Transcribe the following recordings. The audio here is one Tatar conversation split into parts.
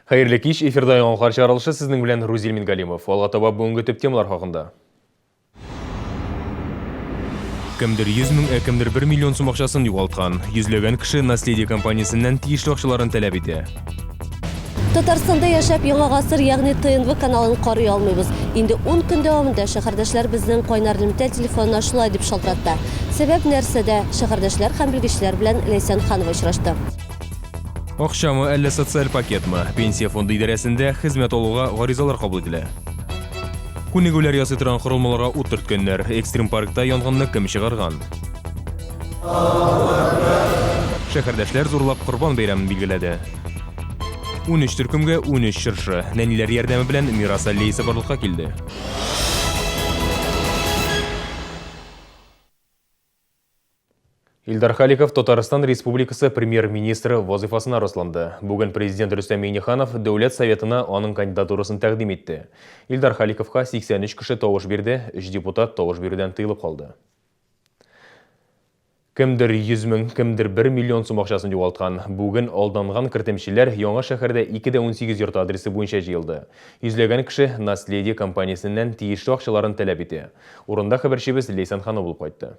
Хәерле кич, эфирда яңалыклар чыгарылышы сезнең белән Рузил Мингалимов. Алга таба бүгенге төп темалар хакында. Кемдер 100 мең, ә кемдер 1 миллион сум акчасын югалткан. Йөзләгән кеше Наследие компаниясеннән тиешле акчаларын таләп итә. Татарстанда яшәп Яңа гасыр, ягъни ТНВ каналын карый алмыйбыз. Инде 10 көн дәвамында шәһәрдәшләр безнең кайнар элемтә телефонына шулай дип шалтыратты. Сәбәп нәрсәдә? Шәһәрдәшләр һәм белгечләр белән Ләйсән Ханова очрашты. Акчамы, әллә социаль пакетмы? Пенсия фонды идарәсендә хезмәт алуга гаризалар кабул ителә. Күнегүләр ясый торган корылмаларга ут төрткәннәр. Экстрим паркта янгынны кем чыгарган? Шәһәрдәшләр зурлап Корбан бәйрәмен билгеләде. 13 төркемгә 13 чыршы. Нәниләр ярдәме белән Мирас аллеясы барлыкка килде. Илдар Халиков Татарстан Республикасы премьер-министры вазыйфасына расланды. Бүген президент Рөстәм Миңнеханов Дәүләт Советына аның кандидатурасын тәкъдим итте. Илдар Халиковка 83 кеше тавыш бирде, 3 депутат тавыш бирүдән тыелып калды. Кемдер 100 мең, кемдер 1 миллион сум акчасын югалткан. Бүген алданган кертемчеләр Яңа шәһәрдә 2 дә 18 йорты адресы буенча җыелды. Йөзләгән кеше Наследие компаниясеннән тиешле акчаларын таләп итә. Урында хәбәрчебез Ләйсән Ханова булып кайтты.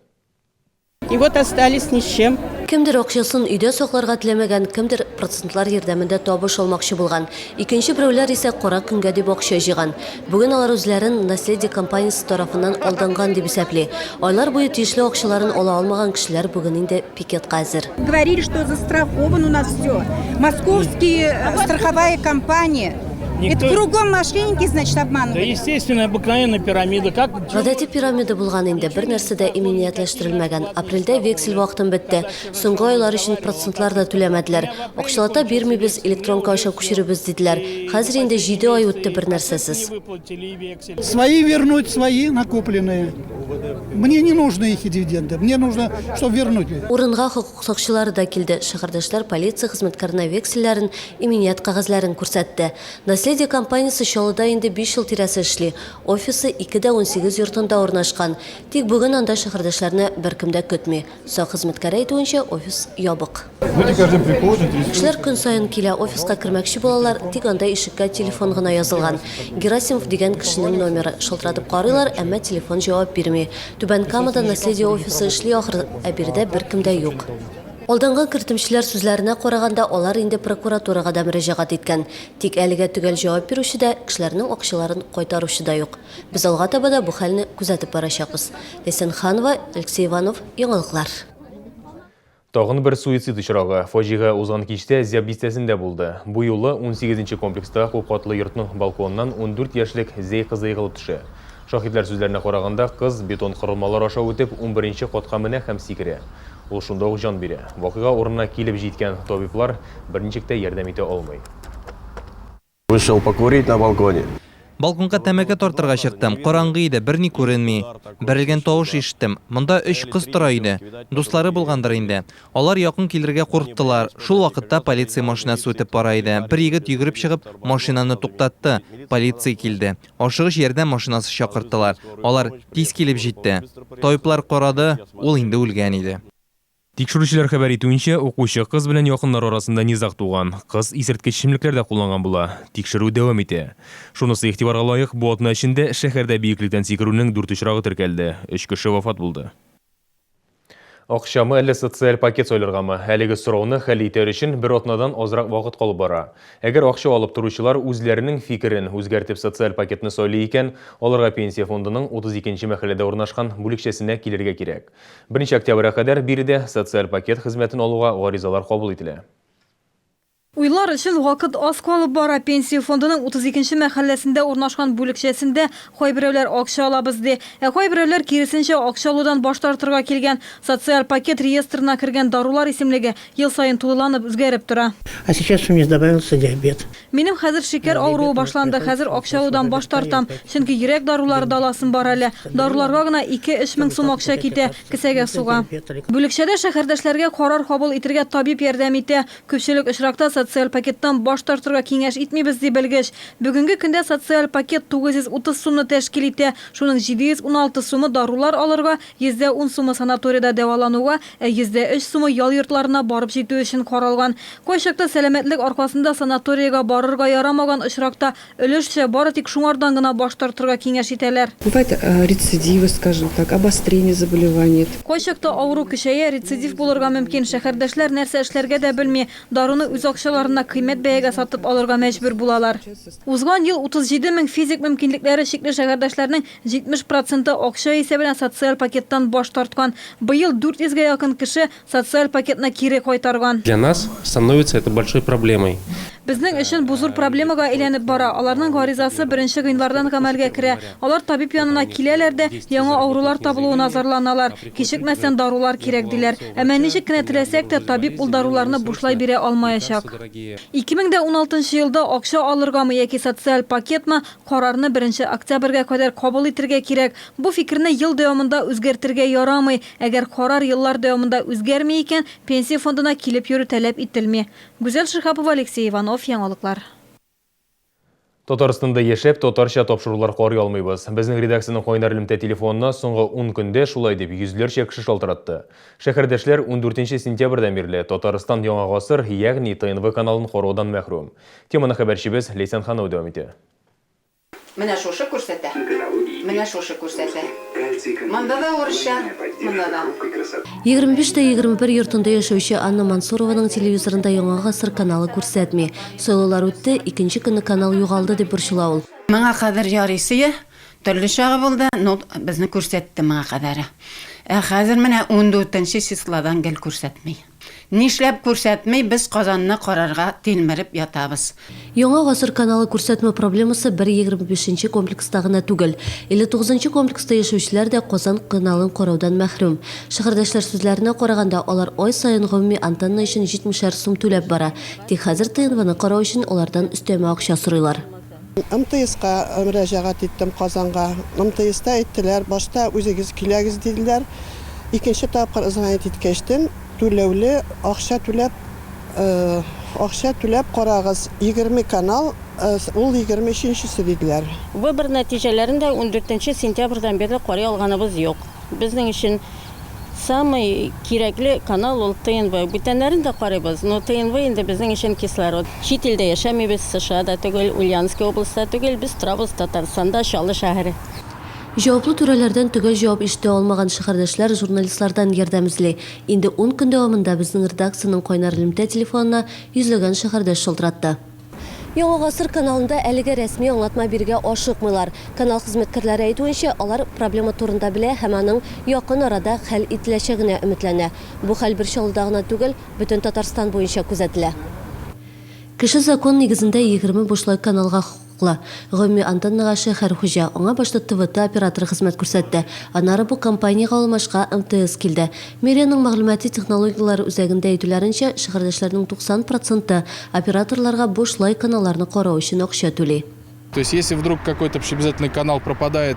И вот остались ни с чем. Кемдер акчасын өйдә сакларга теләмәгән, кемдер процентлар ярдәмендә табыш алмакчы булган. Икенче берәүләр исә кара көнгә дип акча җыйган. Бүген алар үзләрен Наследие компаниясе тарафыннан алданган дип исәпли. Айлар буе тиешле акчаларын ала алмаган кешеләр бүген инде пикетка әзер. Говорили, что застрахован у нас все. Московские страховая компания. Никто- Это кругом мошенники, значит, Да, обманывали. естественно, обыкновенная пирамида. Как Гадәти пирамида булган инде, бер нәрсә дә иминиятләштерелмәгән. Апрельдә вексель вакытым бетте. Соңгы айлар өчен процентлар да түләмәделәр. Акчалата бирмибез, электронка аша күчеребез диделәр. Хәзер инде 7 ай үтте бер нәрсәсез. Выплатили вексель. Свои вернуть, свои накопленные. Мне не нужны их дивиденды, мне нужно, чтобы вернуть. Урынга хокук сакчылары да килде. Шәһәрдәшләр полиция хезмәткәренә вексельләрен, иминият кәгазьләрен күрсәтте. Наследие компаниясе Чаллыда инде 5 ел тирәсе эшли. Офисы 2 дә 18 йортында урнашкан. Тик бүген анда шәһәрдәшләрне беркем дә көтми. Сак хезмәткәре әйтүенчә, офис ябык. Люди каждый день приходят, интересуются. Кешеләр көн саен килә, офиска кермәкче булалар, тик анда ишеккә телефон гына язылган. Герасимов дигән кешенең номеры. Шалтыратып карыйлар, әмма телефон җавап бирми. Түбән Камада Наследие офисы эшли ахры, ә биредә беркем дә юк. Алданган кертемчеләр сүзләренә караганда, алар инде прокуратурага да мөрәҗәгать иткән. Тик әлегә төгәл җавап бирүче дә, кешеләрнең акчаларын кайтаручы да юк. Без алга таба да бу хәлне күзәтеп барачакбыз. Ләйсән Ханова, Алексей Иванов, Яңалыклар. Тагын бер суицид очрагы. Фаҗига узган кичтә Зяб бистәсендә булды. Бу юлы 18 комплекста күпкатлы йортның балконыннан 14 яшьлек Зәй кызы егылып төшә. Шаһитлар сүзләренә караганда, кыз бетон корылмалар аша үтеп 11 катка менә һәм сикерә. Ул шунда ук җан бирә. Вакыйга урынына килеп җиткән табиблар берничек тә ярдәм итә алмый. Вышел покурить на балконе. Балконга тәмәке тартырга чыктым. Караңгы иде, берни күренми. Бәрелгән тавыш ишеттем. Монда өч кыз тора иде. Дуслары булгандыр инде. Алар якын килергә курктылар. Шул вакытта полиция машинасы үтеп бара иде. Бер егет йөгереп чыгып, машинаны туктатты. Полиция килде. Ашыгыч ярдәм машинасы чакырттылар. Алар тиз килеп җитте. Табиблар карады, ул инде үлгән иде. Тикшерүчеләр хәбәр итүенчә, укучы кыз белән якыннар арасында низаг туган. Кыз исерткеч эчемлекләр дә кулланган була. Тикшерү дәвам итә. Шунысы игътибарга лаек, бу атна эчендә шәһәрдә биеклектән сикерүнең дүрт очрагы теркәлде. Өч кеше вафат булды. Акчамы, әллә социаль пакет сайларгамы? Әлеге сорауны хәл итәр өчен бер атнадан азрак вакыт калып бара. Әгәр акча алып торучылар үзләренең фикерен үзгәртеп социаль пакетны сайлый икән, аларга пенсия фондының 32 мәхәлләдә урнашкан бүлекчәсенә килергә кирәк. 1 октябрьгә кадәр биредә социаль пакет хезмәтен алуга гаризалар кабул ителә. Уйлар өчен вакыт аз калып бара. Пенсия фондының 32 мәхәлләсендә урнашкан бүлекчәсендә кайберәүләр акча алабыз ди. Ә кайберәүләр киресенчә акча алудан баш тартырга килгән. Социаль пакет реестрына кергән дарулар исемлеге ел саен тулыланып, үзгәреп тора. А сейчас у меня добавился диабет. Минем хәзер шикәр авыруы башланды. Хәзер акча алудан баш тартам. Чөнки йөрәк дарулары да аласым бар әле. Даруларга гына 2-3 мең сум акча китә, кесәгә суга. Бүлекчәдә шәһәрдәшләргә карар кабул итергә табиб ярдәм итә. Күпчелек очракта социаль. социаль пакеттан баш тартырга киңәш итмибез, ди белгеч. Бүгенге көндә социаль пакет 930 сумны тәшкил итә. Шуның 716 сумы дарулар алырга, 10% сумы санаторийда дәвалануга, ә 3% сумы ял йортларына барып җитү өчен каралган. Кайчакта сәламәтлек аркасында санаториягә барырга ярамаган очракта өлешчә бары тик шуңардан гына баш тартырга киңәш итәләр. Бывает рецидивы, скажем так, обострение заболеваний. Кайчакта авыру көчәя, рецидив булырга мөмкин. Шәһәрдәшләр нәрсә эшләргә дә белми. Даруны үз акчаларына кыйммәт бәягә сатып алырга мәҗбүр булалар. Узган ел 37 мең физик мөмкинлекләре чикле шәһәрдәшләрнең 70 проценты акча исәбенә социаль пакеттан баш тарткан. Быел 400 гә якын кеше социаль пакетны кире кайтарган. Для нас становится это большой проблемой. Безнең өчен бу зур проблемага әйләнеп бара. Аларның гаризасы беренче гыйнвардан гамәлгә керә. Алар табиб янына киләләр дә, яңа авырулар табылуына зарланалар. Кичекмәстән дарулар кирәк, диләр. Әмма ничек кенә теләсәк тә, табиб ул даруларны бушлай бирә алмаячак. 2016 елда акча алыргамы яки социаль пакетмы, карарны беренче октябрьгә кадәр кабул итергә кирәк. Бу фикерне ел дәвамында үзгәртергә ярамый. Әгәр карар еллар дәвамында үзгәрми икән, Пенсия фондына килеп йөрү таләп ителми. Гүзәл Шиһапова, Алексей Иванов, Яңалыклар. Татарстанда яшәп, татарча тапшырулар карый алмыйбыз. Безнең редакциянең кайнар элемтә телефонына соңгы ун көндә шулай дип йөзләрчә кеше шалтыратты. Шәһәрдәшләр 14 сентябрьдән бирле Татарстан Яңа гасыр, ягъни ТНВ каналын караудан мәхрүм. Теманы хәбәрчебез Ләйсән Ханова дәвам итә. Менә шушы күрсәтә. Менә шушы күрсәтә. Монда да урысча, монда да. 25 тә 21 йортында яшәүче Анна Мансурованың телевизорында Яңа гасыр каналы күрсәтми. Сайлаулар үтте, икенче көнне канал югалды, дип борчыла ул. Моңа кадәр ярыйсы, төрле чагы булды, но безне күрсәтте моңа кадәре. Ә хәзер менә ундүртенче числадан гел күрсәтми. Нишләп күрсәтми, без Казанны карарга тилмереп ятабыз. Яңа гасыр каналы күрсәтмәү проблемасы бер 25 нче комплекста гына түгел. 59 нчы комплекста яшәүчеләр дә Казан каналын караудан мәхрүм. Шәһәрдәшләр сүзләренә караганда, алар ай саен гомуми антенна өчен җитмешәр сум түләп бара. Тик хәзер ТНВны карау өчен алардан өстәмә акча сорыйлар. МТСка мөрәҗәгать иттем, Казанга. МТСта әйттеләр, башта үзегез киләгез, диделәр. Икенче тапкыр звонить иткәчтен, түләүле акча түләп, акча түләп карагыз, 20 канал, ул 23 нчесе, диделәр. Выбор нәтиҗәләрен дә ундүртенче сентябрьдән бирле карый алганыбыз юк. Безнең өчен самый кирәкле канал ул ТНВ. Бүтәннәрен дә карыйбыз, но ТНВ инде безнең өчен кислород. Чит илдә яшәмибез, США да түгел, Ульяновский областьта түгел, без торабыз Татарстанда, Чаллы шәһәре. Җаваплы түрәләрдән төгәл җавап ишетә алмаган шәһәрдәшләр журналистлардан ярдәм эзли. Инде 10 көн дәвамында безнең редакциянең кайнар элемтә телефонына йөзләгән шәһәрдәш шалтыратты. Яңа гасыр каналында әлегә рәсми аңлатма бирергә ашыкмыйлар. Канал хезмәткәрләре әйтүенчә, алар проблема турында белә һәм аның якын арада хәл ителәчәгенә өметләнә. Бу хәл бер Чаллыда гына түгел, бөтен Татарстан буенча күзәтелә. Кеше закон нигезендә 20 бушлай каналга хокуклы. Гомуми антеннага шәһәр хуҗа. Аңа башта ТВТ операторы хезмәт күрсәтте. Аннары бу компаниягә алмашка МТС килде. Мэриянең мәгълүмати технологияләр үзәгендә әйтүләренчә, шәһәрдәшләрнең 90 проценты операторларга бушлай каналларны карау өчен акча түли. То есть, если вдруг какой-то общеобязательный канал пропадает,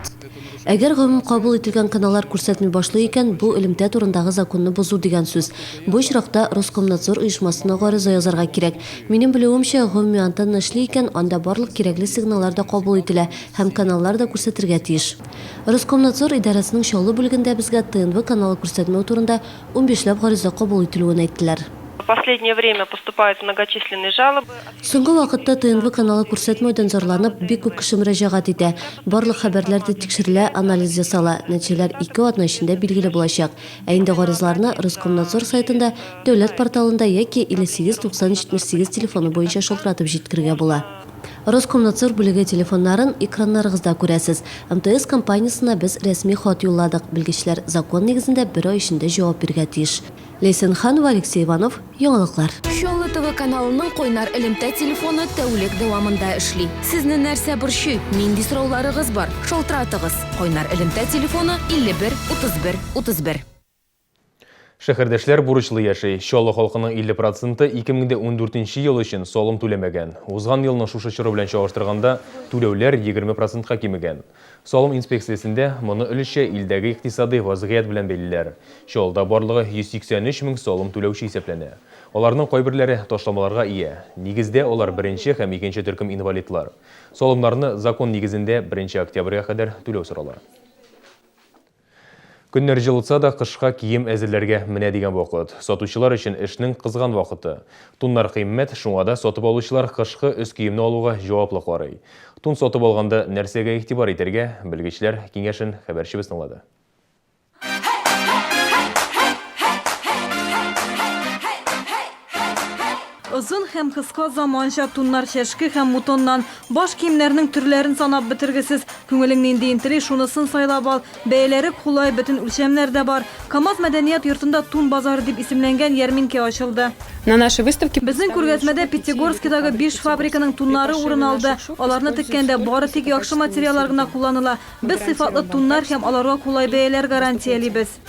Әгәр гомум кабул ителгән каналлар күрсәтми башлый икән, бу элемтә турындагы законны бозу дигән сүз. Бу очракта Роскомнадзор оешмасына гариза язарга кирәк. Минем белүемчә, гомуми антенна эшли икән, анда барлык кирәкле сигналлар да кабул ителә һәм каналлар да күрсәтергә тиеш. Роскомнадзор идарәсенең Чаллы бүлегендә безгә ТНВ каналы күрсәтмәү турында унбишләп гариза кабул ителүен әйттеләр. В последнее время поступают многочисленные жалобы. Соңгы вакытта ТНВ каналы күрсәтмәүдән зарланып, бик күп кеше мөрәҗәгать итә. Барлык хәбәрләр дә тикшерелә, анализ ясала. Нәтиҗәләр ике атна эчендә билгеле булачак. Ә инде гаризаларны Роскомнадзор сайтында, дәүләт порталында яки 58 90 78 телефоны буенча шалтыратып җиткерергә була. Роскомнадзор бүлеге телефоннарын экраннарыгызда күрәсез. МТС компаниясенә без рәсми хат юлладык. Белгечләр закон нигезендә бер ай эчендә җавап бирергә тиеш. Ләйсән Ханова, Алексей Иванов, Яңалыклар. Чаллы ТВ каналының кайнар элемтә телефоны тәүлек дәвамында эшли. Сезне нәрсә борчый? Нинди сорауларыгыз бар? Шалтыратыгыз. Кайнар элемтә телефоны 51 31 31. Шәһәрдәшләр бурычлы яши. Чаллы халкының 50 проценты 2014 ел өчен салым түләмәгән. Узган елның шушы чоры белән чагыштырганда түләүләр 20 процентка кимегән. Салым инспекциясендә моны өлешчә илдәге икътисадый вазгыять белән бәйлиләр. Чаллыда барлыгы 183 мең салым түләүче исәпләнә. Аларның кайберләре ташламаларга ия. Нигездә алар беренче һәм икенче төркем инвалидлар. Салымнарны закон нигезендә беренче октябрьгә кадәр түләү сорала. Көннәр җылытса да, кышка кием әзерләргә менә дигән вакыт. Сатучылар өчен эшнең кызган вакыты. Туннар кыйммәт, шуңа да сатып алучылар кышкы өс киемне алуга җаваплы карый. Тун сатып алганда нәрсәгә игътибар итәргә, белгечләр киңәшен хәбәрчебез тыңлады. Озын һәм кыска заманча туннар чәшке һәм мутоннан. Баш киемнәрнең төрләрен санап бетергесез. Күңелең ниндиен тели, шунысын сайлап ал. Бәяләре кулай, бөтен үлчәмнәр дә бар. КАМАЗ мәдәният йортында Тун базары дип исемләнгән ярминкә ачылды. На нашей выставке Безнең күргәзмәдә Пятигорскидагы биш фабриканың туннары урын алды. Аларны теккәндә бары тик яхшы материаллар гына кулланыла. Без сыйфатлы туннар һәм аларга кулай бәяләр гарантиялибез.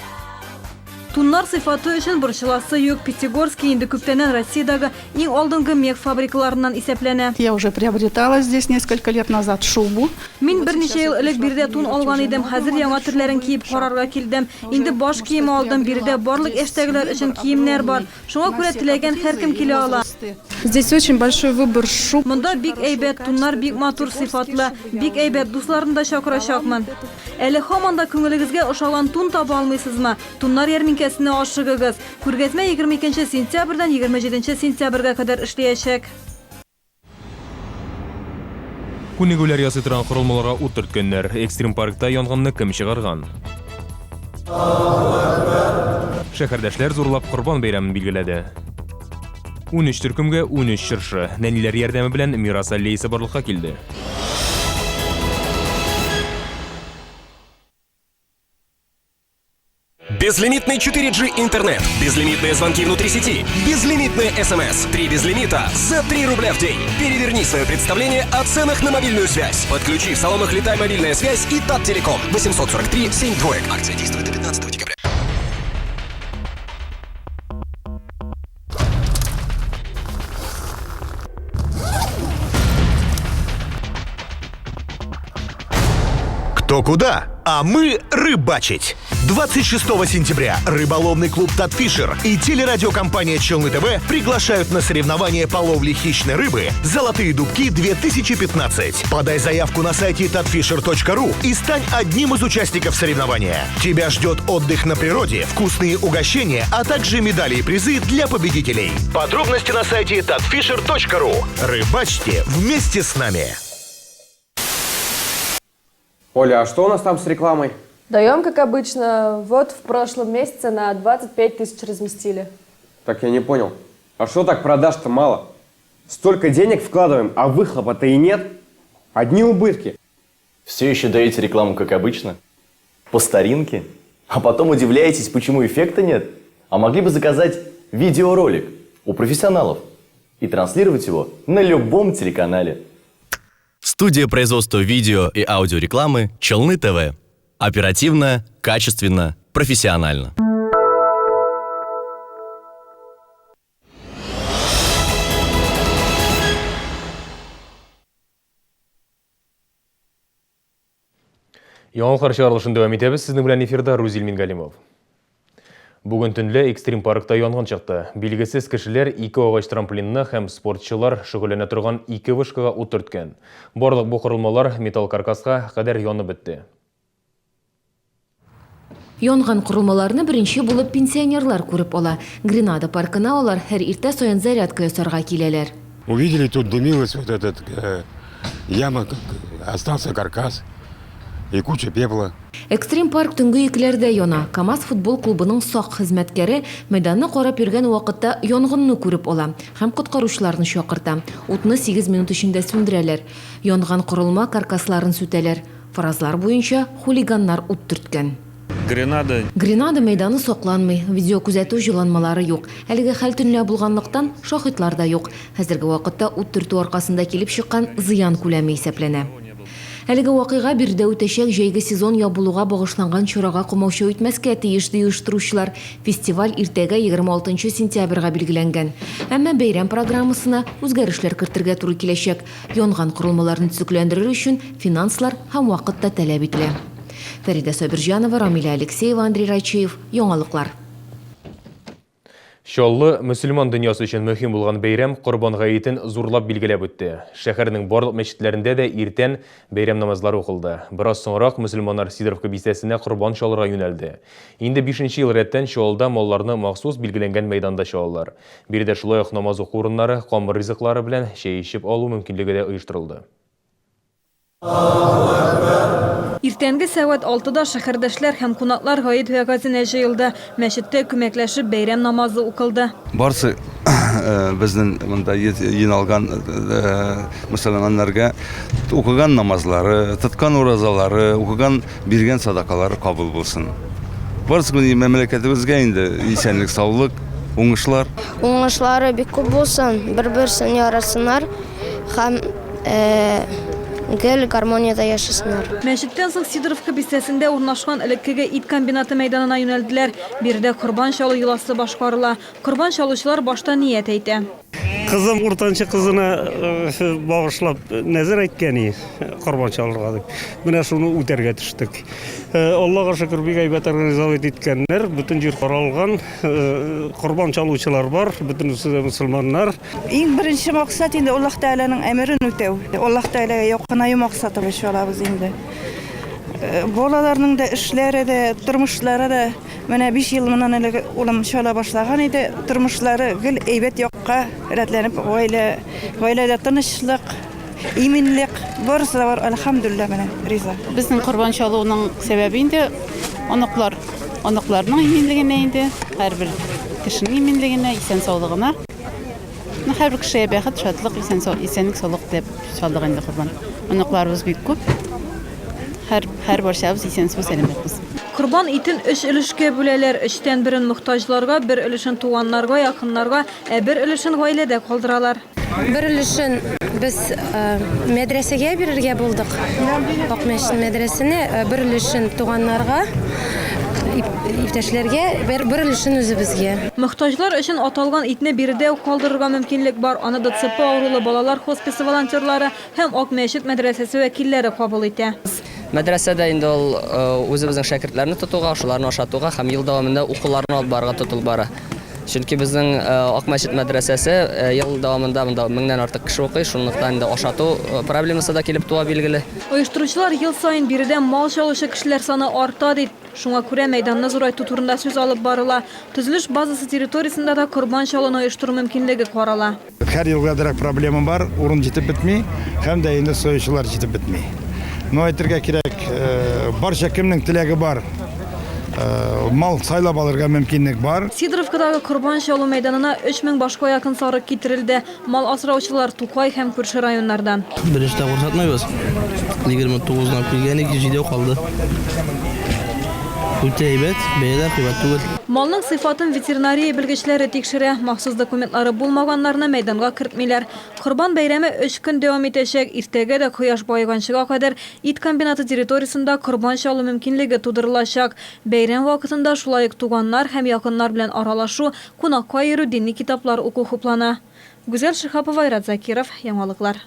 Туннар сыйфаты өчен борчыласы юк, Пятигорский инде күптәннән Россиядәге иң алдынгы мех фабрикаларыннан исәпләнә. Я уже приобретала здесь несколько лет назад шубу. Мин берничә ел элек биредә тун алган идем, хәзер яңа төрләрен киеп карарга килдем. Инде баш киеме алдым, биредә барлык яшьтәгеләр өчен киемнәр бар. Шуңа күрә теләгән һәркем килә ала. Здесь очень большой выбор шуб. Монда бик әйбәт, туннар бик матур, сыйфатлы. Бик әйбәт, дусларны да чакырачакмын. Әле һаман да күңелегезгә ошаган тун таба алмыйсызмы? Туннар ярминкәсенә ашыгыгыз. Күргәзмә 22 сентябрьдән 27 сентябрьгә кадәр эшләячәк. Күнегүләр ясый торган корылмаларга ут төрткәннәр. Экстрим-паркта янгынны кем чыгарган? Шәһәрдәшләр зурлап Корбан бәйрәмен билгеләде. 13 төркемгә 13 чыршы. Нәниләр ярдәме белән Мирас аллеясы барлыкка килде. Безлимитный 4G интернет, безлимитные звонки внутри сети, безлимитные СМС, три безлимита за 3 рубля в день. Переверни свое представление о ценах на мобильную связь. Подключи в салонах «Летай» мобильная связь и Таттелеком. 843 7 двоек. Акция действует до 15 декабря. Кто куда, а мы рыбачить. 26 сентября рыболовный клуб «Татфишер» и телерадиокомпания «Челны ТВ» приглашают на соревнования по ловле хищной рыбы «Золотые дубки-2015». Подай заявку на сайте tatfisher.ru и стань одним из участников соревнования. Тебя ждет отдых на природе, вкусные угощения, а также медали и призы для победителей. Подробности на сайте tatfisher.ru. Рыбачьте вместе с нами. Оля, а что у нас там с рекламой? Даем, как обычно. Вот в прошлом месяце на 25 тысяч разместили. Так я не понял. А что так продаж-то мало? Столько денег вкладываем, а выхлопа-то и нет. Одни убытки. Все еще даете рекламу, как обычно? По старинке? А потом удивляетесь, почему эффекта нет? А могли бы заказать видеоролик у профессионалов и транслировать его на любом телеканале. Студия производства видео и аудиорекламы «Челны ТВ». Оперативно, качественно, профессионально. Яңалыклар чыгарылышын дәвам итәбез. Сезнең белән эфирда Рузил Мингалимов. Бүген төнлә экстрим паркта янгын чыкты. Билгесез кешеләр ике агач трамплинны һәм спортчылар шөгыльләнә торган ике вышкага ут төрткән. Барлык бу корылмалар металл каркаска кадәр янып бетте. Янган корылмаларны беренче булып пенсионерлар күреп ала. Гренада паркына алар һәр иртә саен зарядка ясарга киләләр. Увидели, тут дымилась вот этот э, яма, остался каркас и куча пепла. Экстрим парк төнге икеләрдә яна. КАМАЗ футбол клубының сак хезмәткәре мәйданны карап йөргән вакытта янгынны күреп ала һәм коткаручыларны чакырта. Утны сигез минут эчендә сүндерәләр. Янган корылма каркасларын сүтәләр. Фаразлар буенча, хулиганнар ут төрткән. Гренада. Гренада мәйданы сакланмый, видеокүзәтү җайланмалары юк. Әлеге хәл төнлә булганлыктан, шаһитлар да юк. Хәзерге вакытта ут төртү аркасында килеп чыккан зыян күләме исәпләнә. Әлеге вакыйга биредә үтәчәк җәйге сезон ябылуга багышланган чарага комаучау итмәскә тиеш, ди оештыручылар. Фестиваль иртәгә 26 сентябрьгә билгеләнгән. Әмма бәйрәм программасына үзгәрешләр кертергә туры киләчәк. Янган корылмаларны төзекләндерер өчен финанслар һәм вакыт та таләп ителә. Фәридә Сабирҗанова, Рамилә Алексеева, Андрей Райчеев, Яңалыклар. Чаллы мөселман дөньясы өчен мөһим булган бәйрәм Корбан гаетен зурлап билгеләп үтте. Шәһәрнең барлык мәчетләрендә дә иртән бәйрәм намазлары укылды. Бераз соңрак мөселманнар Сидоровка бистәсенә корбан чалырга юнәлде. Инде бишенче ел рәттән Чаллыда малларны махсус билгеләнгән мәйданда чалалар. Биредә шулай ук намаз уку урыннары, камыр ризыклары белән чәй эчеп алу мөмкинлеге дә оештырылды. Иртәнге сәгать алтыда шәһәрдәшләр һәм кунаклар гает вәгазенә җыелды. Мәчеттә күмәкләшеп бәйрәм намазы укылды. Барсы безнең монда җыйналган мөселманнарга укыган намазлары, тоткан уразалары, укыган биргән садакалары кабул булсын. Барысы мәмләкәтебезгә инде исәнлек, саулык, уңышлар. Уңышлары бик күп булсын, бер-берсен яратсыннар һәм гел гармониядә яшәсеннәр. Мәчеттән соң Сидоровка бистәсендә урнашкан элеккеге ит комбинаты мәйданына юнәлделәр. Биредә корбан чалу йоласы башкарыла. Корбан чалучылар башта ният әйтә. Кызым уртанчы кызына багышлап нәзер әйткән и, корбан чалырга дип. Менә шуны үтәргә төштек. Аллага шөкер, бик әйбәт организовать иткәннәр, бөтен җир каралган, корбан чалучылар бар, бөтенесе дә мөселманнар. Иң беренче максат инде Аллаһ Тәгаләнең әмерен үтәү. Аллаһ Тәгаләгә якынаю максаты белән чалабыз инде. Балаларның да эшләре дә, тормышлары да менә 5 ел моннан элек улым чала башлаган иде. Тормышлары гел әйбәт якка рәтләнеп, гаилә, гаиләдә тынычлык, иминлек, барысы да бар, әлхәмдүлилләһ, менә риза. Безнең корбан чалуның сәбәбе инде оныклар, оныкларның иминлегенә инде, һәрбер кешенең иминлегенә, исән-саулыгына. Ну, һәрбер кешегә бәхет, шатлык, исән сау, исәнлек, саулык теләп чалдык инде корбан. Оныкларыбыз бик күп. Һәр һәр барчабыз исән сау, сәламәт булсын. Корбан итен өч өлешкә бүләләр. Өчтән берен мохтаҗларга, бер өлешен туганнарга, якыннарга, ә бер өлешен гаиләдә калдыралар. Бер өлешен без мәдрәсәгә бирергә булдык, Ак мәчет мәдрәсенә, бер өлешен туганнарга, иптәшләргә, бер, бер өлешен үзебезгә. Мохтаҗлар өчен аталган итне биредә үк калдырырга мөмкинлек бар. Аны ДЦП авырулы балалар хосписы волонтерлары һәм Ак мәчет мәдрәсәсе вәкилләре кабул итә. Мәдрәсә дә инде ул үзебезнең шәкертләрне тотуга, шуларны ашатуга һәм ел дәвамында укуларны алып барырга тотылып бара. Чөнки безнең Ак мәчет мәдрәсәсе ел дәвамында монда меңнән артык кеше укый, шунлыктан инде ашату проблемасы да килеп туа, билгеле. Оештыручылар ел саен биредә мал чалучы кешеләр саны арта, ди. Шуңа күрә мәйданны зурайту турында сүз алып барыла. Төзелеш базасы территориясендә дә корбан чалуны оештыру мөмкинлеге карала. Һәр елга берәр проблема бар, урын җитеп бетми һәм дә инде соючылар җитеп бетми. Но әйтергә кирәк, барча кемнең теләге бар, мал сайлап алырга мөмкинлек бар. Сидоровкадагы корбан чалу мәйданына 3000 башка якын сарык китерелде. Мал асраучылар Тукай һәм күрше районнардан. Беренче тапкыр сатмыйбыз. 29-на килгән идек, җидәү калды. Үтә әйбәт, бәяләр кыйбат түгел. Малның сыйфатын ветеринария белгечләре тикшерә. Махсус документлары булмаганнарны мәйданга кертмиләр. Корбан бәйрәме өч көн дәвам итәчәк. Иртәгә дә кояш баеганчыга кадәр ит комбинаты территориясендә корбан чалу мөмкинлеге тудырылачак. Бәйрәм вакытында шулай ук туганнар һәм якыннар белән аралашу, кунакка йөрү, дини китаплар уку хуплана. Гүзәл Шиһапова, Айрат Закиров, Яңалыклар.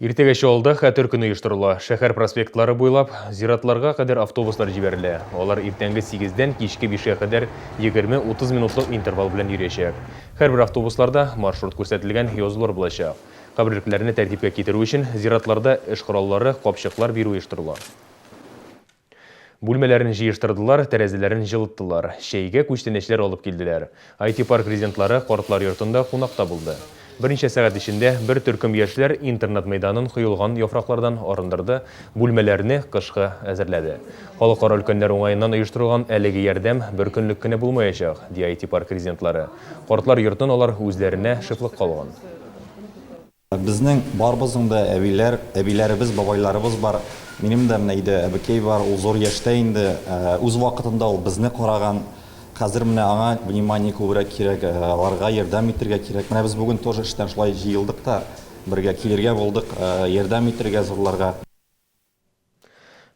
Иртәгә Чаллыда Хәтер көне оештырыла. Шәһәр проспектлары буйлап зиратларга кадәр автобуслар җибәрелә. Алар иртәнге сигездән кичке бишкә кадәр 20-30 минутлык интервал белән йөриячәк. Һәрбер автобусларда маршрут күрсәтелгән язулар булачак. Каберлекләрне тәртипкә китерү өчен зиратларда эш кораллары, капчыклар бирү оештырыла. Бүлмәләрен җыештырдылар, тәрәзәләрен җылыттылар. Чәйгә күчтәнәчләр алып килделәр. IT-парк резидентлары картлар йортында кунакта булды. Берничә сәгать эчендә бер төркем яшьләр интернет мәйданын коелган яфраклардан арындырды, бүлмәләрне кышка әзерләде. Халыкара өлкәннәр уңаеннан оештырылган әлеге ярдәм бер көнлек кенә булмаячак, ди IT-парк резидентлары. Картлар йортын алар үзләренә шефлыкка алган. Безнең барыбызның да әбиләр, әбиләребез, бабайларыбыз бар. Минем дә менә өйдә әбекәй бар, ул зур яшьтә инде. Үз вакытында ул безне караган. Хәзер менә аңа внимание күбрәк кирәк, аларга ярдәм итергә кирәк. Менә без бүген тоже эштән шулай җыелдык та, бергә килергә булдык, ярдәм итергә зурларга.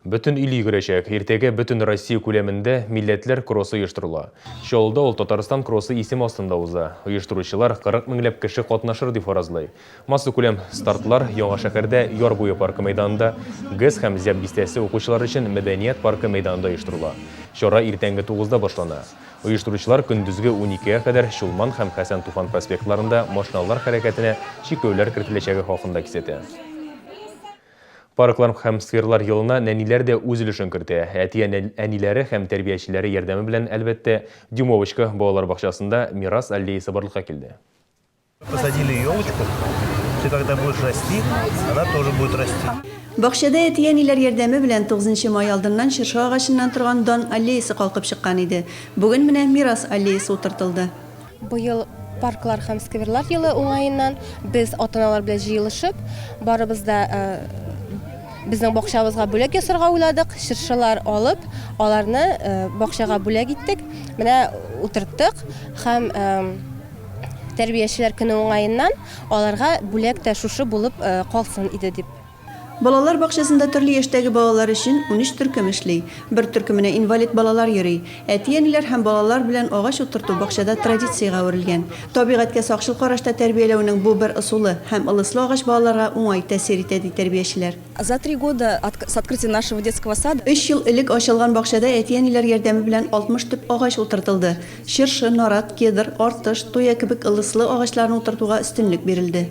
Бөтен ил йөгерәчәк. Иртәгә бөтен Россия күләмендә Милләтләр кроссы оештырыла. Чаллыда ул Татарстан кроссы исеме астында уза. Оештыручылар 40 меңләп кеше катнашыр дип фаразлый. Массакүләм стартлар Яңа шәһәрдә Яр буе паркы мәйданында, ГЭС һәм Зяб бистәсе укучылары өчен Мәдәният паркы мәйданында оештырыла. Чара иртәнге тугызда башлана. Оештыручылар көндезге уникегә кадәр Чулман һәм Хәсән Туфан проспектларында машиналар хәрәкәтенә чикләүләр кертеләчәге хакында кисәтә. Парклар һәм скверлар елына нәниләр дә үз өлешен кертә. Әти-әниләре һәм тәрбиячеләре ярдәме белән, әлбәттә, Дюймовочка балалар бакчасында Мирас аллеясы барлыкка килде. Посадили елочку, ты когда будешь расти, она тоже будет расти. Бакчада әти-әниләр ярдәме белән 9 май алдыннан чыршы агачыннан торган Дан аллеясы калкып чыккан иде. Бүген менә Мирас аллеясы утыртылды. Быел парклар һәм скверлар елы уңаеннан без ата-аналар белән җыелышып, барыбыз да безнең бакчабызга бүләк ясарга уйладык. Чыршылар алып, аларны бакчага бүләк иттек. Менә утырттык һәм тәрбиячеләр көне уңаеннан аларга бүләк тә шушы булып калсын иде дип. Балалар бакчасында төрле яшьтәге балалар өчен 13 төркем эшли. Бер төркеменә инвалид балалар йөри. Әти-әниләр һәм балалар белән агач утырту бакчада традициягә әверелгән. Табигатькә сакчыл карашта тәрбияләүнең бу бер ысулы һәм ылыслы агач балаларга уңай тәэсир итә, ди тәрбиячеләр. За три года от с открытия нашего детского сада. Өч ел элек ачылган бакчада әти-әниләр ярдәме белән 60 төп агач утыртылды. Чыршы, нарат, кедр, артыш, туя кебек ылыслы агачларны утыртуга өстенлек бирелде.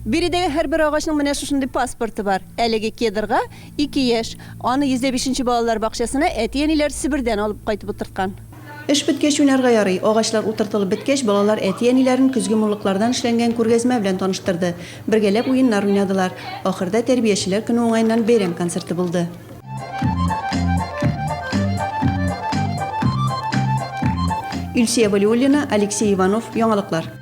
Биредәге һәрбер агачның менә шушындый паспорты бар. Әлеге кедрга ике яшь. Аны 105 нче балалар бакчасына әти-әниләр Себердән алып кайтып утырткан. Эш беткәч уйнарга ярый. Агачлар утыртылып беткәч, балалар әти-әниләрен көзге муллыклардан эшләнгән күргәзмә белән таныштырды. Бергәләп уеннар уйнадылар. Ахырда Тәрбиячеләр көне уңаеннан бәйрәм концерты булды. Илсөя Вәлиуллина, Алексей Иванов, Яңалыклар.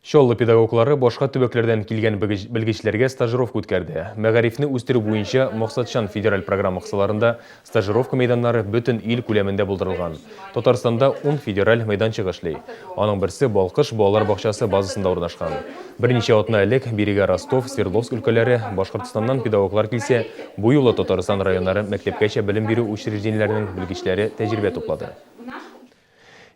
Чаллы педагоглары башка төбәкләрдән килгән белгечләргә стажировка үткәрде. Мәгарифне үстерү буенча максатчан федераль программа кысаларында стажировка мәйданнары бөтен ил күләмендә булдырылган. Татарстанда ун федераль мәйданчык эшли. Аның берсе Балкыш балалар бакчасы базасында урнашкан. Берничә атна элек бирегә Ростов, Свердловск өлкәләре, Башкортстаннан педагоглар килсә, бу юлы Татарстан районнары мәктәпкәчә белем бирү учреждениеләренең белгечләре тәҗрибә туплады.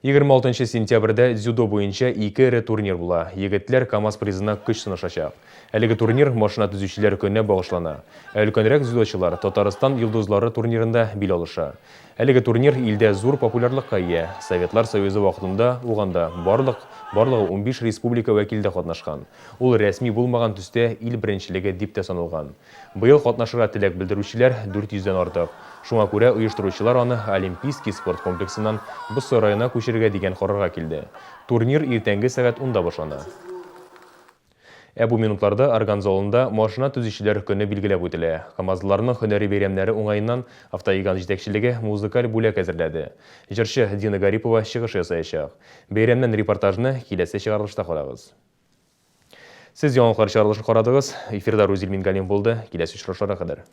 26 сентябрьдә дзюдо буенча ике эре турнир була. Егетләр КАМАЗ призына көч сынашачак. Әлеге турнир машина төзүчеләр көненә багышлана. Ә өлкәнрәк дзюдочылар Татарстан йолдызлары турнирында бил алыша. Әлеге турнир илдә зур популярлыкка ия. Советлар Союзы вакытында ук анда барлык барлыгы 15 республика вәкиле дә катнашкан. Ул рәсми булмаган төстә ил беренчелеге дип тә саналган. Быел катнашырга теләк белдерүчеләр 400 дән артык. Шуңа күрә оештыручылар аны Олимпийский спорт комплексыннан Боз сараена күчерергә дигән карарга килде. Турнир иртәнге сәгать унда башлана. Ә бу минутларда Орган залында машина төзүчеләр көне билгеләп үтелә. КАМАЗлыларның һөнәри бәйрәмнәре уңаеннан Автогигант җитәкчелеге музыкаль бүләк әзерләде. Җырчы Дина Гарипова чыгыш ясаячак. Бәйрәмнән репортажны киләсе чыгарылышта карагыз. Сез яңалыклар чыгарылышын карадыгыз. Эфирда Рузил Мингалим булды. Киләсе очрашуларга кадәр.